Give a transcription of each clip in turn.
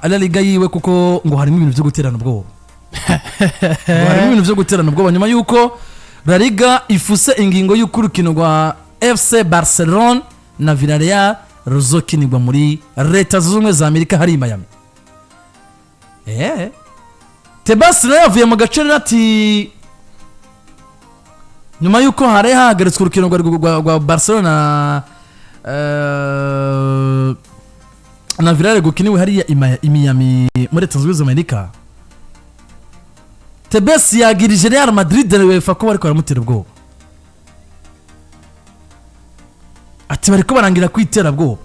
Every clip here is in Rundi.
La Liga yiwe, kuko ngo harimo ibintu byo guterana ubwoba, ngo harimo ibintu byo guterana ubwoba nyuma y'uko La Liga ifuse ingingo y'uko urukino rwa FC Barcelone na Villarreal ruzokinirwa muri Leta Zunze Ubumwe za Amerika, hari i Miami. Tebas rero yavuye mu gace rero ati nyuma y'uko hari hahagaritswe urukino rwa Barcelona na Villarreal gukiniwe hariya i Miami muri Leta Zunze Ubumwe za Amerika, Tebas yagirije Real Madrid na UEFA ko bariko baramutera ubwoba. Ati bariko barangira kwiterabwoba.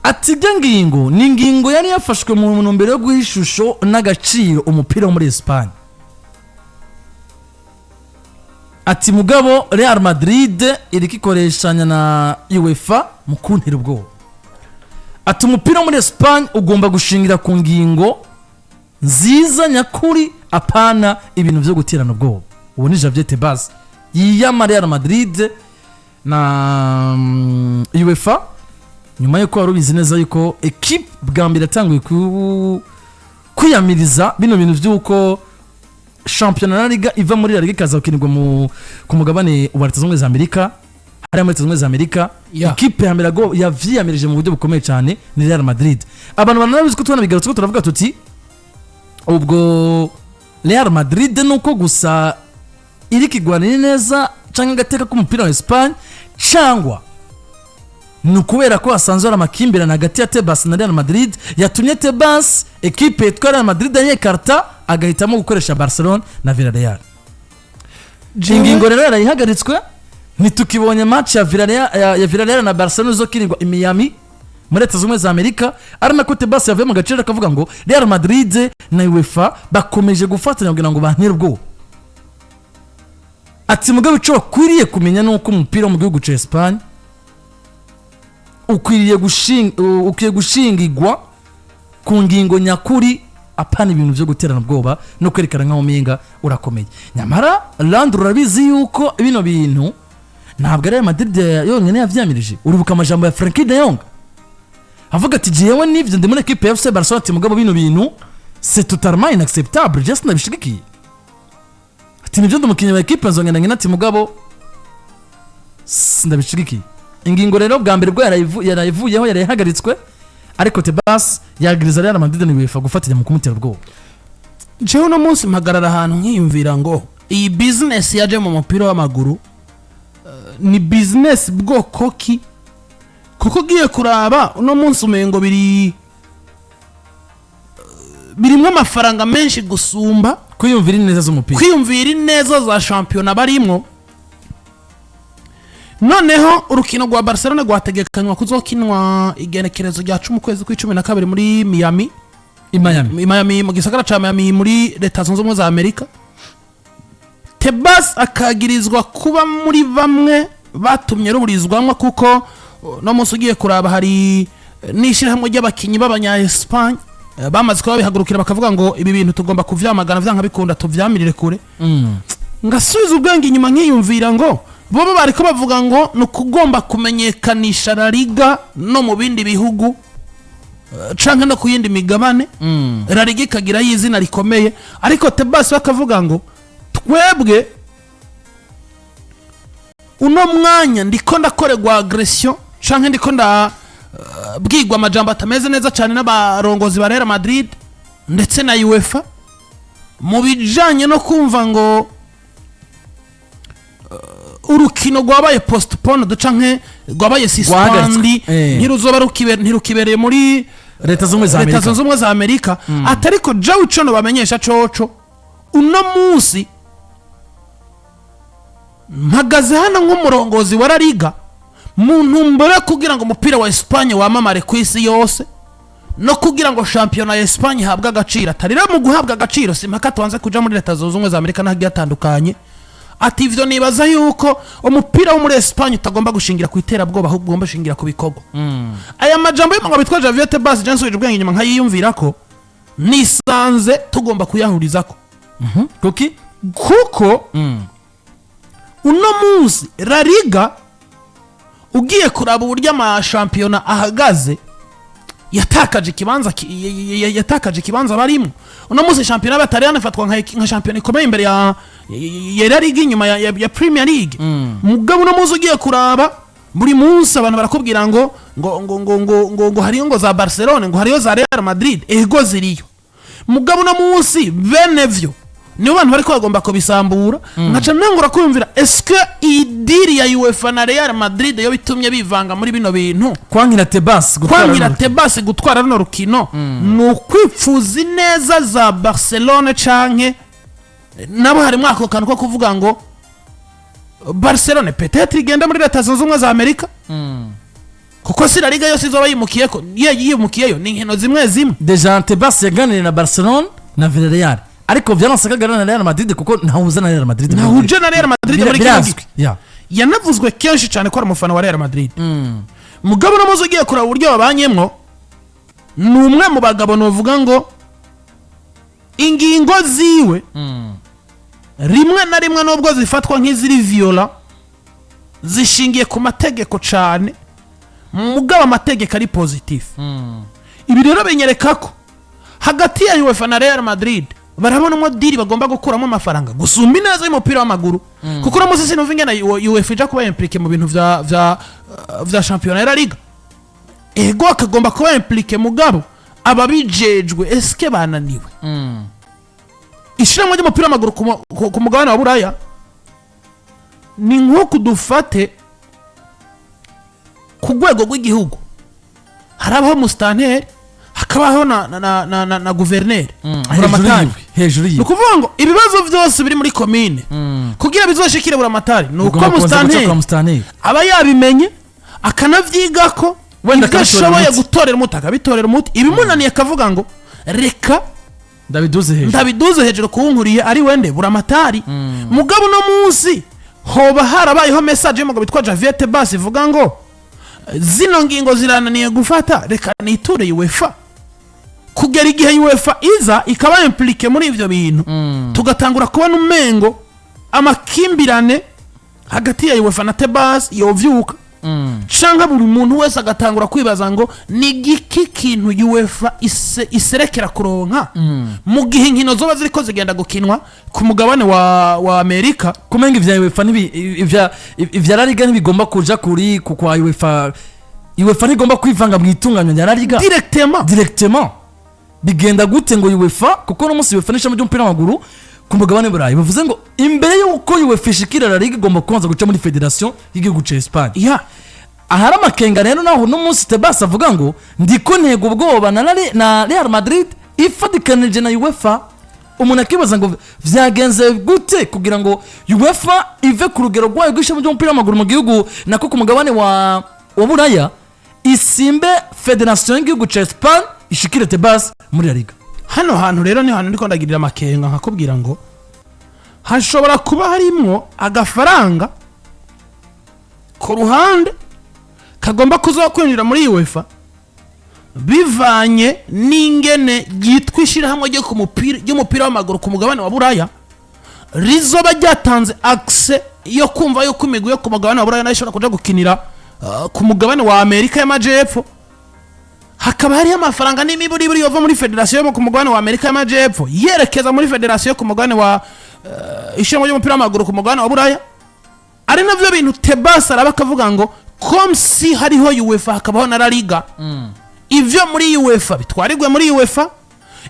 Ati ibyo ngingo ni ingingo yari yafashwe mu ntumbero yo guha ishusho n'agaciro umupira wo muri Espagne. Ati mugabo Real Madrid iriko ikoreshanya na UEFA mu kuntera ubwoba. Ati umupira wo muri Espagne ugomba gushingira ku ngingo nziza nyakuri, apana ibintu byo guterana ubwoba. Ubu ni Javier Tebas yiyama Real Madrid na UEFA, nyuma y'uko wari ubizi neza yuko ekipe bwa mbere yatanguye kwiyamiriza bino bintu by'uko shampiyona ya Liga iva muri La Liga ikaza gukinirwa ku mugabane wa Leta Zunze Ubumwe za Amerika, hariya muri Leta Zunze Ubumwe za Amerika. Ikipe ya mbere yavyiyamirije mu buryo bukomeye cyane ni Real Madrid. Abantu baranabizi ko tunabigarutse ko turavuga tuti ubwo Real Madrid nuko gusa iri kigwanira neza cyangwa agateka k'umupira wa Espagne, cyangwa ni ukubera ko hasanzwe hari amakimbirane hagati ya Tebas na Real Madrid yatumye Tebas ekipe yitwa Real Madrid ayekarta, agahitamo gukoresha Barcelona na Villarreal. Ingingo rero yarayihagaritswe, ntitukibonye match ya Villarreal, ya Villarreal na Barcelona izokinirwa i Miami muri Leta Zunze Ubumwe za Amerika, ari nako Tebas yavuye mu gaciro akavuga ngo Real Madrid na UEFA bakomeje gufatanya kugira ngo bantere ubwoba. Ati mugabo icyo bakwiriye kumenya ni uko umupira wo mu gihugu cya Espagne ukwiye gushingirwa ku ngingo nyakuri, apana ibintu byo guterana ubwoba no kwerekana nk'aho umenga urakomeye. Nyamara Landry, urabizi yuko bino bintu ntabwo ari Real Madrid yonyine yavyamirije. Uribuka amajambo ya Frenkie de Jong avuga ati jewe nivyo ndi muri ekipe ya FC Barcelona, ati mugabo bino bintu c'est totalement inacceptable, just ndabishigikiye. Ati nivyo ndi umukinnyi wa ekipe, nzongera nkina, ati mugabo ndabishigikiye. Ingingo rero bwa mbere bwo yarayivuyeho, yarayihagaritswe, ariko Tebas yagiriza Real Madrid na UEFA gufatanya mu kumutera ubwoba. Jewe uno munsi mpagarara ahantu nkiyumvira ngo iyi bizinesi yaje mu mupira w'amaguru ni bizinesi bwoko ki? Kuko ugiye kuraba uno munsi umengo birimwo amafaranga menshi gusumba kwiyumvira ineza z'umupira, kwiyumvira ineza za shampiyona barimwo. Noneho urukino rwa Barcelona rwategekanywa kuzokinwa igenekerezo rya 10 ukwezi kw'icumi na kabiri muri Miami. I Miami. I Miami, mu gisagara ca Miami muri Leta Zunze Ubumwe za Amerika. Tebas akagirizwa kuba muri bamwe batumye ruburizwamwo, kuko no munsi ugiye kuraba hari n'ishyirahamwe ry'abakinyi b'abanya Espagne bamaze kuba babihagurukira, bakavuga ngo ibi bintu tugomba kuvyamagana, vyanka bikunda tuvyamirire kure. Ngasubiza ubwenge inyuma nkiyumvira ngo bobo bariko bavuga ngo ni ukugomba kumenyekanisha La Liga no mu bindi bihugu canke no ku yindi migabane, La Liga ikagirayo izina rikomeye. Ariko Tebas bakavuga ngo twebwe uno mwanya ndiko ndakorerwa agression canke ndiko nda bwigwa amajambo atameze neza cyane n'abarongozi ba Real Madrid ndetse na UEFA mu bijanye no kumva ngo urukino rwabaye postponed canke rwabaye Rwahagaritswe. suspendu, ntiruzoba ntirukibereye muri Leta Zunze Ubumwe za Leta Amerika. Zunze Ubumwe za Amerika. Atariko jewe ico nobamenyesha coco, uno munsi mpagaze hano nk'umurongozi wa La Liga mu ntumbero yo kugira ngo umupira wa Espagne wamamare ku isi yose no kugira ngo shampiyona ya Espagne ihabwe agaciro. Atari rero mu guhabwa agaciro si impaka tubanze kuja muri Leta Zunze Ubumwe za Amerika n'ahagiye hatandukanye. Ati ivyo nibaza yuko umupira wo muri Espagne utagomba gushingira ku iterabwoba, ahubwo ugomba gushingira ku bikorwa. Aya majambo y'umugabo witwa Javier Tebas, je nsubije ubwenge inyuma nkayiyumvira ko nisanze tugomba kuyahurizako. Kuki? Kuko uno munsi La Liga, ugiye kuraba uburyo amashampiyona ahagaze, Yatakaje ikibanza yatakaje ikibanza barimo. Uno munsi shampiyona y'Abataliyani ifatwa nka shampiyona ikomeye imbere ya La Liga, inyuma ya Premier League. Mugabo uno munsi ugiye kuraba, buri munsi abantu barakubwira ngo hariyo ngo za Barcelone, ngo hariyo za Real Madrid. Ego, ziriyo, mugabo uno munsi bene vyo nibo bantu bariko bagomba kubisambura. Nkaca ntangura kwiyumvira: eske iyi deal ya UEFA na Real Madrid yo bitumye bivanga muri bino bintu? Kwankira Tebas gutwara Kwangira runo rukino. Tebas gutwara runo rukino ni ukwipfuza ineza za Barcelone, canke nabo harimo ako kantu ko kuvuga ngo Barcelone peut-être igenda muri Leta Zunze Ubumwe za Amerika, kuko si La Liga yose izoba yimukiyeko, yimukiyeyo, ni inkino zimwe zimwe. Déjà Tebas yaganiriye na Barcelone na Villarreal, ariko vyaranse ko aganira na Real Madrid kuko ntahuza na Real Madrid. Ntahuje na Real Madrid muri kino Birazwi. gihe. Yanavuzwe kenshi cyane ko ari umufana wa Real Madrid. Mugabo uno munsi ugiye kureba uburyo babanyemwo, ni umwe mu bagabo novuga ngo ingingo ziwe rimwe na rimwe, nubwo zifatwa nk'iziri violent, zishingiye ku mategeko cyane, mugabo amategeko ari positif. Ibi rero binyereka ko hagati ya UEFA na Real Madrid barabonamo deal bagomba gukuramo amafaranga gusumba ineza y'umupira w'amaguru, kuko uno munsi sinumva ingene UEFA ija kuba impliqué mu bintu vya shampiyona ya La Liga. Ego, akagomba kuba impliqué, mugabo ababijejwe eske bananiwe? Ishirahamwe ry'umupira w'amaguru ku mugabane wa Buraya ni nk'uku: dufate ku rwego rw'igihugu, harabaho musitanteri, hakabaho na guverineri. Hejuru Buramatari. yiwe, hejuru Ni yiwe. ukuvuga ngo ibibazo byose biri muri komine, kugira bizoshikire buramatari, ni uko Ugomba kubanza guca musitanteri kwa musitanteri. aba yabimenye, akanavyigako. Wenda Ibyo akabitorera ashoboye umuti. gutorera umuti akabitorera umuti, ibimunaniye akavuga ngo reka ndabiduze hejuru. Ndabiduze hejuru kuwunkuriye ari wende buramatari. Mugabo uno munsi hoba harabayeho message y'umugabo witwa Javier Tebas ivuga ngo zino ngingo zirananiye gufata, reka niture UEFA. Kugera igihe UEFA iza ikaba impliqué muri ivyo bintu, tugatangura kubona umengo amakimbirane hagati ya UEFA na Tebas yovyuka, canke buri muntu wese agatangura kwibaza ngo ni giki kintu UEFA iserekera kuronka mu gihe inkino zoba ziriko zigenda gukinwa ku mugabane wa Amerika. Kumenga ivya UEFA ivya La Liga ntibigomba kuja kuri kwa UEFA. UEFA ntigomba kwivanga mu itunganywa rya La Liga Directement. Directement. Bigenda gute ngo UEFA, kuko no munsi UEFA n'ishami ry'umupira w'amaguru ku mugabane w'Uburayi, bivuze ngo imbere y'uko UEFA ishikira La Liga igomba kubanza guca muri fédération y'igihugu ca Espagne. Ahari amakenga rero, naho uno munsi Tebas avuga ngo ndiko ntego ubwoba na Real Madrid ifatikanije na UEFA. Umuntu akibaza ngo vyagenze gute kugira ngo UEFA ive ku rugero rwayo rw'ishami ry'umupira w'amaguru mu gihugu, nako ku mugabane wa Buraya, isimbe fédération y'igihugu ca Espagne, ishikire Tebas muri La Liga. Hano hantu rero ni hantu ndiko ndagirira amakenga, nkakubwira ngo hashobora kuba harimwo agafaranga ku ruhande kagomba kuzokwinjira muri UEFA bivanye n'ingene ryitwa ishyirahamwe ryo ku mupira ry'umupira w'amaguru ku mugabane wa Buraya rizoba ryatanze accès yo kumva yuko imigwi yo ku mugabane wa Buraya nayo ishobora kuja gukinira ku mugabane wa Amerika y'Amajepfo, hakaba hariho amafaranga n'imiburiburi yova muri federasiyo yo ku mugabane wa Amerika y'Amajepfo yerekeza muri federasiyo yo ku mugabane wa ishyirahamwe ry'umupira w'amaguru ku mugabane wa Buraya. Ari navyo bintu Tebas araba akavuga ngo comme si hariho UEFA hakabaho na La Liga, ivyo muri UEFA bitwarirwe muri UEFA,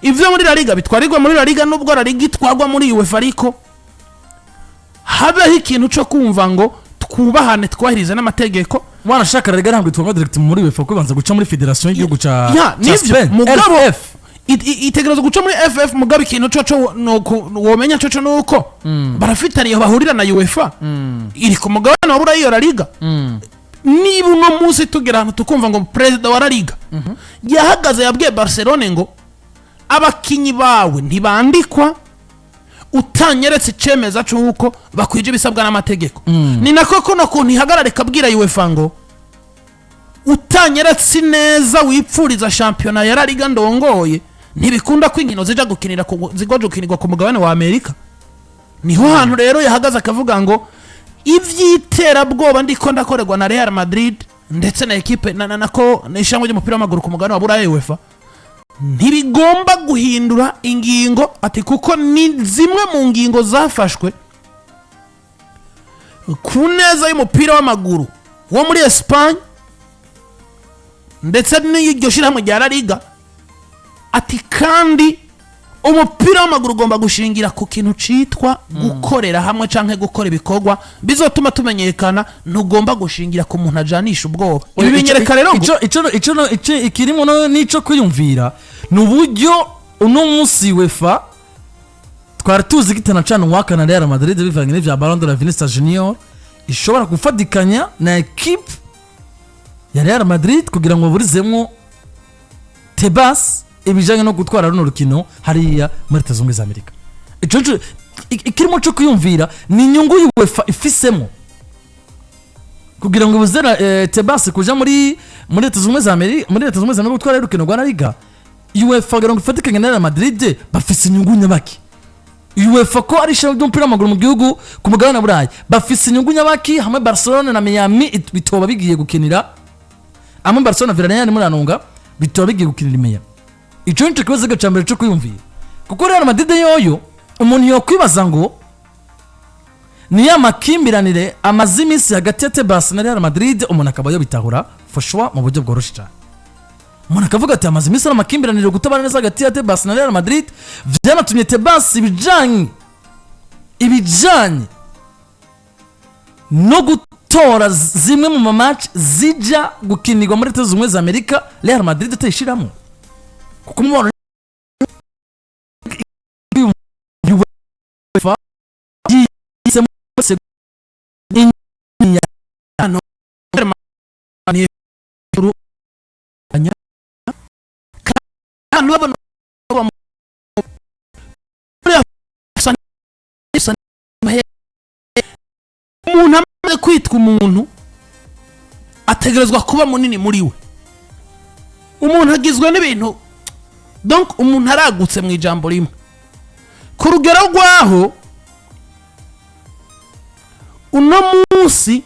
ivyo muri La Liga bitwarirwe muri La Liga, nubwo La Liga itwarwa muri UEFA, ariko habeho ikintu co kumva ngo twubahane, twubahirize n'amategeko. Wanashaka La Liga ntabwo itwarwa direct muri UEFA, kuko ibanza guca muri fédération y'igihugu ca Ya, ca nivyo. Spain. Mugabo RFF. Itegerezwa guca muri FF, mugabo ikintu coco nuko womenya coco nuko barafitaniye bahurira na UEFA iri ku mugabane wa Burayi iyo La Liga. Niba uno munsi tugera ahantu tukumva ngo perezida wa La Liga yahagaze yabwiye Barcelone ngo abakinyi bawe ntibandikwa utanyeretse icemeza c'uko bakwije ibisabwa n'amategeko, ni nako kuno kuntu ihagarara ikabwira UEFA ngo utanyeretse neza wipfuriza shampiyona ya La Liga ndongoye, ntibikunda ko inkino zija gukinira zigwa gukinirwa ku mugabane wa Amerika. Niho hantu rero yahagaze akavuga ngo ivy'iterabwoba ndiko ndakorerwa na Real Madrid. Ndetse na ekipe nako n'ishyirahamwe ry'umupira w'amaguru ku mugabane wa Buraya, UEFA, ntibigomba guhindura ingingo, ati kuko ni zimwe mu ngingo zafashwe ku neza y'umupira w'amaguru wo muri Espagne ndetse n'iryo shyirahamwe rya La Liga. Ati kandi umupira w'amaguru ugomba gushingira ku kintu citwa gukorera hamwe canke gukora ibikorwa bizotuma tumenyekana, ntugomba gushingira ku muntu ajanisha ubwoba. Ibi binyereka rero ngo Ico ikirimo nico kwiyumvira ni uburyo uno munsi UEFA twari tuzi gitana cana uwaka na Real Madrid bivanye n'ivya Ballon d'Or ya Vinicius Junior, ishobora gufatikanya na equipe ya Real Madrid kugira ngo baburizemwo Tebas ibijanye no gutwara runo rukino hariya muri Leta Zunze Ubumwe za Amerika. Ico ikirimo co kwiyumvira ni inyungu UEFA ifisemo kugira ngo ibuze Tebas kuja muri Leta Zunze Ubumwe za Amerika, muri Leta Zunze Ubumwe za Amerika gutwara urukino rwa La Liga. UEFA kugira ngo ifatikanye na Real Madrid bafise inyungu nyabaki? UEFA ko ari ishami ry'umupira w'amaguru mu gihugu ku mugabane wa Burayi, bafise inyungu nyabaki hamwe Barcelona na Miami bitoba bigiye gukinira hamwe Barcelona na Villarreal muri Anunga bitoba bigiye gukinira i Miami? Ico nico kibazo ca mbere co kwiyumvira, kuko Real Madrid yoyo umuntu yokwibaza ngo ni ya makimbiranire amaze iminsi hagati ya Tebas na Real Madrid, umuntu akaba yobitahura for sure mu buryo bworoshye cyane. Umuntu akavuga ati amaze iminsi ari amakimbirane, gutabana neza hagati ya Tebas na Real Madrid, byanatumye Tebas ibijanye no gutora zimwe mu ma match zijya gukinirwa muri Leta Zunze Ubumwe za Amerika Real Madrid atayishiramo, kuko umubano UEFA yisemo Hano kandi babona umuntu amaze kwitwa umuntu ategerezwa kuba munini muri we. Umuntu agizwe n'ibintu, donc umuntu aragutse mu ijambo rimwe ku rugero rwaho uno munsi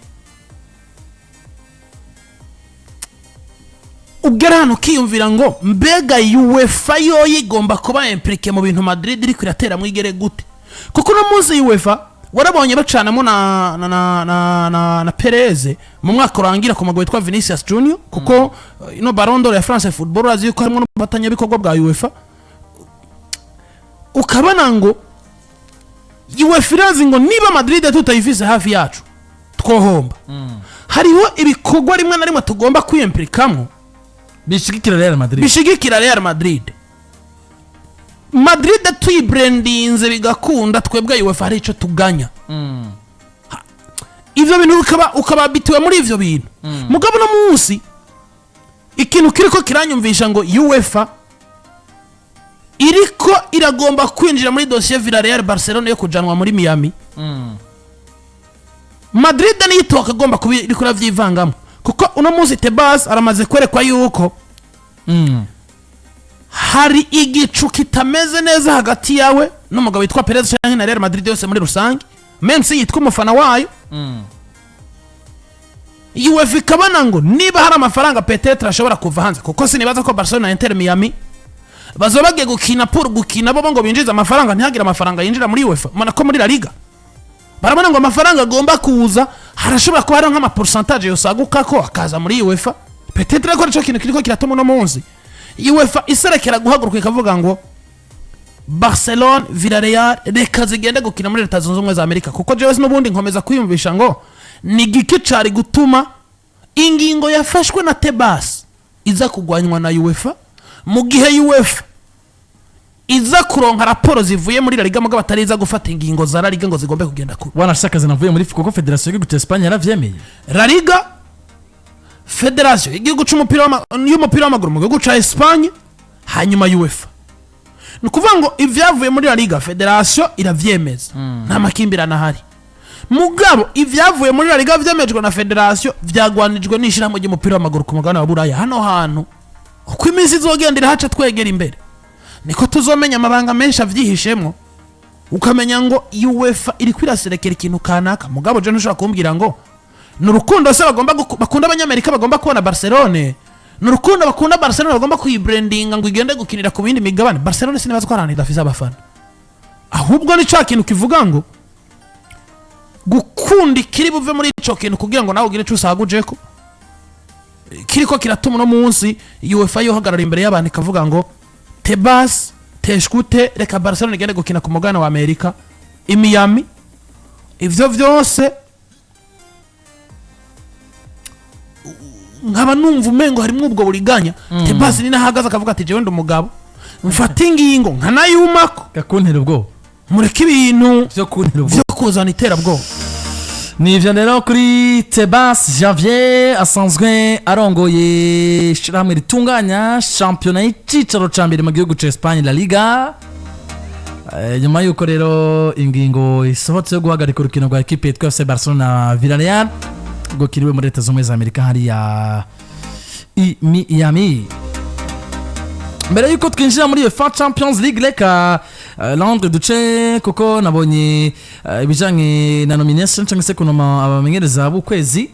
ugera hano ukiyumvira ngo mbega UEFA yoyo igomba kuba impliqué mu bintu Madrid iriko iratera mwigere gute? Kuko uno munsi UEFA warabonye bacanamo na Perez mu mwaka urangira ku mugabo witwa Vinicius Junior, kuko ino Ballon d'Or ya France Football urazi yuko harimo n'ubufatanyabikorwa bwa UEFA. Ukabona ngo UEFA irazi ngo niba Madrid tutayifise hafi yacu twohomba, hariho ibikorwa rimwe na rimwe tugomba kwiyimpliquamwo bishigikira Real Madrid, bishigikira Real Madrid. Madrid tuyibrandinze bigakunda, twebwe UEFA hari ico tuganya. Ivyo bintu ukaba bitiwe muri ivyo bintu. Mugabo no munsi ikintu kiriko kiranyumvisha ngo UEFA iriko iragomba kwinjira muri dosiye Villarreal Barcelona yo kujanwa muri Miami, Madrid niyo itokagomba kuba iriko iravyivangamo, kuko uno munsi Tebas aramaze kwerekwa yuko hari igicu kitameze neza hagati yawe n'umugabo witwa Perez canke na Real Madrid yose muri rusange, même si yitwa umufana wayo. UEFA ikabona ngo niba hari amafaranga peut-être ashobora kuva hanze, kuko sinibaza ko Barcelona na Inter Miami bazoba bagiye gukina pour gukina bo ngo binjize amafaranga, ntihagire amafaranga yinjira muri UEFA mbona ko muri La Liga. Barabona ngo amafaranga agomba kuza, harashobora kuba hari nk'ama pourcentage yosaguka ko akaza muri UEFA. Peut-être ko arico kintu kiriko kiratuma uno munsi UEFA iserekera guhaguruka ikavuga ngo Barcelone, Villarreal reka zigende gukina muri Leta Zunze Ubumwe za Amerika, kuko jewe n'ubundi nkomeza kwiyumvisha ngo ni giki cari gutuma ingingo yafashwe na Tebas iza kugwanywa na UEFA mu gihe UEFA iza kuronka raporo zivuye muri La Liga, mugabo atari iza gufata ingingo za La Liga ngo zigombe kugenda kure? Wanashaka zinavuye muri, kuko federasiyo y'igihugu cya Espagne yaravyemeye. La Liga, federasiyo y'igihugu y'umupira w'amaguru mu gihugu ca Espagne, hanyuma UEFA. Ni ukuvuga ngo ibyavuye muri La Liga federasiyo iravyemeza, nta makimbirane ahari. Mugabo ibyavuye muri La Liga vyemejwe na federasiyo vyagwanijwe n'ishirahamwe ry'umupira w'amaguru ku mugabane wa Buraya. Hano hantu uko iminsi izogenda irahaca twegera imbere niko tuzomenya amabanga menshi avyihishemwo, ukamenya ngo UEFA iriko iraserekera ikintu kanaka. Mugabo je ntushobora kumbwira ngo Ni urukundo se bagomba bakunda Abanyamerika, bagomba kubona Barcelone? Ni urukundo bakunda Barcelone, bagomba kuyibrandinga ngo igende gukinira ku yindi migabane? Barcelone sinibaza ko hari ahantu idafise abafana, ahubwo ni ca kintu kivuga ngo gukunda ikiri buve muri ico kintu kugira ngo nawe ugire ico usagujeko, kiriko kiratuma uno munsi UEFA yohagarara imbere y'abantu ikavuga ngo: "Tebas teshkute, reka Barcelona igende gukina ku mugabane wa Amerika i Miami." Ivyo vyose nkaba numva umengo harimwo ubwo buriganya. Tebas ni nahagaze akavuga ati: "Jewe ndi umugabo, mfata ingingo nkanayumako." Gakuntera ubwoba. Mureke ibintu byo kuntera ubwoba vyo kuzana iterabwoba. Ni ivyo rero kuri Tebas Javier, asanzwe arongoye ishirahamwe ritunganya shampiyona y'icicaro ca mbere mu gihugu ca Espagne, La Liga. Nyuma y'uko rero ingingo isohotse yo guhagarika urukino rwa ekipe yitwa FC Barcelona na Villarreal rwakiriwe muri Leta Zunze Ubumwe za Amerika hariya i Miami. Mbere y'uko twinjira muri UEFA Champions League, reka Londres duce, kuko nabonye ibijanye na nomination cyangwa se kunoma abamenyereza b'ukwezi.